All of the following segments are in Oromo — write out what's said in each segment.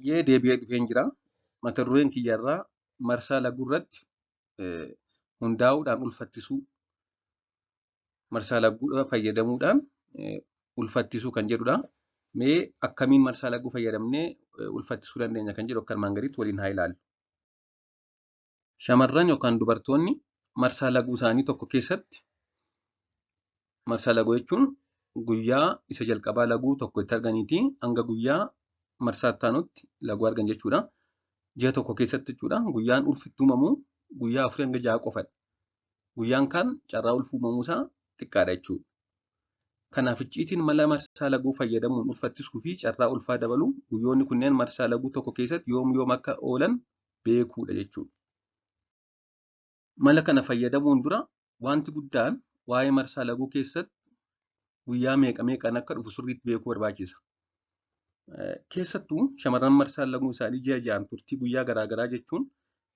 Hayyee deebi'ee dhufeen jira. Mata dureen kiyyarraa marsaa laguu irratti hundaa'uudhaan ulfattisuu marsaa laguu fayyadamuudhaan ulfattisuu kan jedhudha. Mee akkamiin marsaa laguu fayyadamnee ulfattisuu dandeenya kan jedhu akka armaan gadiitti waliin haa ilaallu. Shamarran yookaan dubartoonni marsaa laguu isaanii tokko keessatti marsaa laguu jechuun guyyaa isa jalqabaa laguu tokko itti arganiitii hanga guyyaa marsaa itti aanutti laguu argan jechuudha. Ji'a tokko keessatti jechuudha. Guyyaan ulfi itti uumamu guyyaa 4 hanga 6 qofadha. Guyyaan kaan carraa ulfi uumamuu isaa xiqqaadha jechuudha. Kanaaf icciitiin mala marsaa laguu fayyadamuun ulfattisuu fi carraa ulfaa dabaluu guyyoonni kunneen marsaa laguu tokko keessatti yoom yoom akka oolan beekuudha jechuudha. Mala kana fayyadamuun dura wanti guddaan waa'ee marsaa laguu keessatti guyyaa meeqa meeqaan akka dhufu sirriitti beekuu barbaachisa. Keessattuu shamarran marsaan laguu isaanii ji'a ji'aan turtii guyyaa garaagaraa jechuun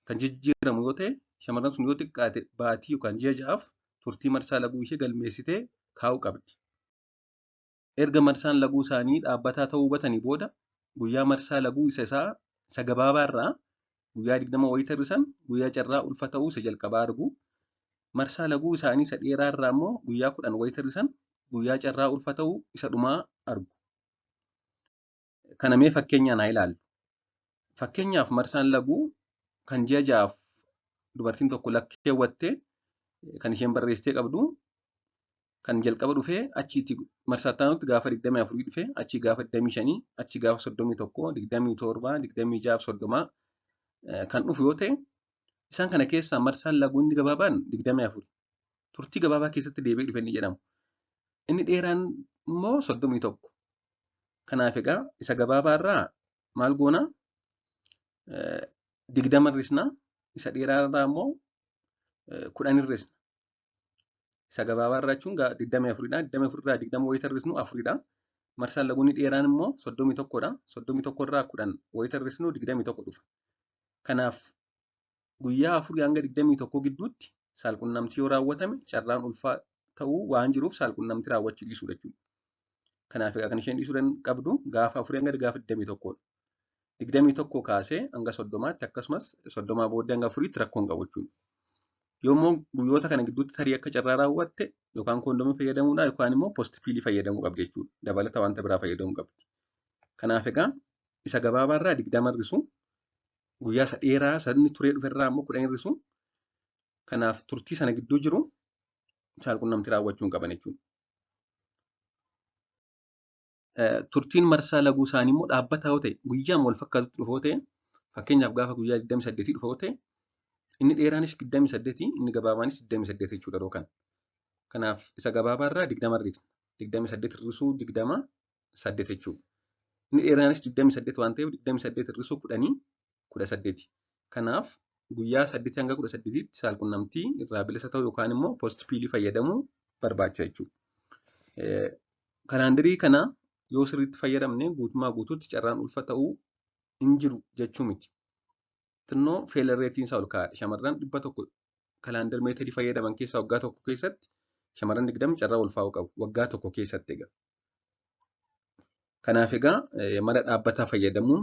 kan jijjiiramu yoo ta'e shamarran sun yoo xiqqaate baatii yookaan ji'a ja'aaf turtii marsaa laguu ishee galmeessitee kaa'uu qabdi. Erga marsaan laguu isaanii dhaabbataa ta'uu hubatanii booda guyyaa marsaa laguu isa isaa gabaabaa irraa guyyaa 20 wayii tarrisan guyyaa carraa ulfa ta'uu isa jalqabaa argu. Marsaa laguu isaanii isa dheeraa irraa immoo guyyaa 10 wayii tarrisan guyyaa carraa ulfa ta'uu isa dhumaa argu. Kana mee fakkeenyaan haa ilaallu. Fakkeenyaaf marsaan laguu kan ji'a ja'aaf dubartiin tokko lakkeewwattee kan isheen barreessitee qabdu kan jalqaba dhufee achiitti marsaa itti aanutti gaafa 24 dhufee achii gaafa 25 achii gaafa 31 27 26 30 kan dhufu yoo ta'e isaan kana keessaa marsaan laguu inni gabaabaan 24 turtii gabaabaa keessatti deebi'ee dhufe inni jedhamu. Inni dheeraan immoo 31. Kanaaf egaa isa gabaabaa irraa maal goona? 20 hir'isna. Isa dheeraa irraa immoo 10 hir'isna. Isa gabaabaa irraa jechuun 24dha. 24 irraa 20 wayii hir'isnu 4dha. Marsaan laguu inni dheeraan immoo 31dha. 31 irraa 10 wayii hir'isnu 21 dhufa. Kanaaf guyyaa 4 hanga 21 gidduutti saalqunnamtii yoo raawwatame carraan ulfaa ta'uu waan jiruuf saalqunnamtii raawwachuu dhiisuudha jechuudha. Kanaaf egaa kan isheen dhiisuu qabdu gaafa 4 hanga gaafa 21dha. 21 kaasee hanga 30tti akkasumas 30 booddee hanga 4tti rakkoo hin qabu jechuudha. Yommuu guyyoota kana gidduutti tarii akka carraa raawwatte yookaan koondomii fayyadamuudha yookaan immoo poostpiilii fayyadamuu qabdi jechuudha. Dabalata wanta biraa fayyadamuu qabdi. Kanaaf egaa isa gabaabaa irraa 20 hir'isu guyyaa isa dheeraa inni turee dhufe irraa immoo 10 hir'isu. Kanaaf turtii sana gidduu jiru saalqunnamtii raawwachuu hin qaban jechuudha. Turtiin marsaa laguu isaanii immoo dhaabbataa yoo ta'e guyyaan wal fakkaatutti dhufa yoo ta'e fakkeenyaaf gaafa guyyaa 28 dhufa yoo ta'e inni dheeraanis 28 inni gabaabaanis 28 jechuudha yeroo kana. Kanaaf isa gabaabaa irraa 20 hir'isna. 28 hir'isuu 20 8 jechuudha. Inni dheeraanis 28 waan ta'eef 28 hir'isuu 10 18. Kanaaf guyyaa 8 hanga 18tti saalqunnamtii irraa bilisa ta'uu yookaan immoo poostpiilii fayyadamuu barbaachisa jechuudha. Kalaandarii kana yoo sirriitti fayyadamne guutumaa guutuutti carraan ulfa ta'uu hin jiru jechuu miti. Xinnoo feelar reetiin isaa ol ka'aadha. Shamarran 100 kalaandar meetodii fayyadaman keessaa waggaa tokko keessatti shamarran 20 carraa ulfaa'uu qabu. Waggaa tokko keessatti egaa. Kanaaf egaa mala dhaabbataa fayyadamuun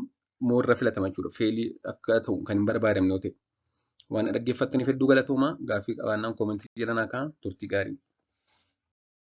moorra filatama jechuudha. Feelii akka ta'u kan hin barbaadamne yoo ta'e. Waan dhaggeeffattaniif hedduu galatoomaa. Gaaffii qabaannaan koomentii jala naa kaa'aa. Turtii gaarii.